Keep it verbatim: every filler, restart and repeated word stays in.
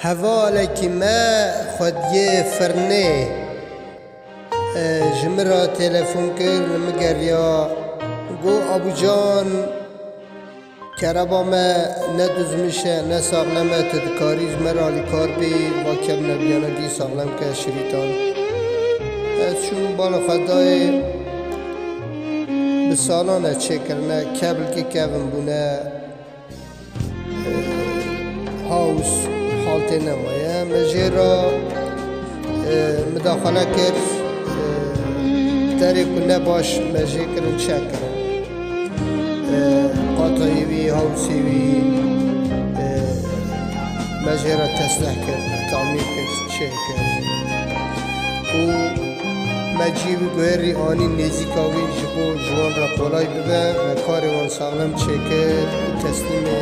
Hevalekî me xwediyê firnê, e, ji min re telefon kir, li min geriya, got, "Abûcan, kereba me ne dizmiş e, ne saxlem e, tu dikarî ji me re alîkar bî, va kevnebiyana dî saxlem ke şirîtan." Ez çûm bala xwe dayê, bi salan e çêkirine, kebilkê kevin bûne. House haltê nemaye. Me jê re, e, mudaxale kir, e, derê ku ne baş me jê kirin çek kirin. E, qatayê wî, hawsê wî, e, me jê re tesleh kir, tamîr kir, çêkir. Û me cî wî guherî anî nêzîka wî ji bo ji wan re kolay bibe, me karê wan saxlem çêkir û teslîmê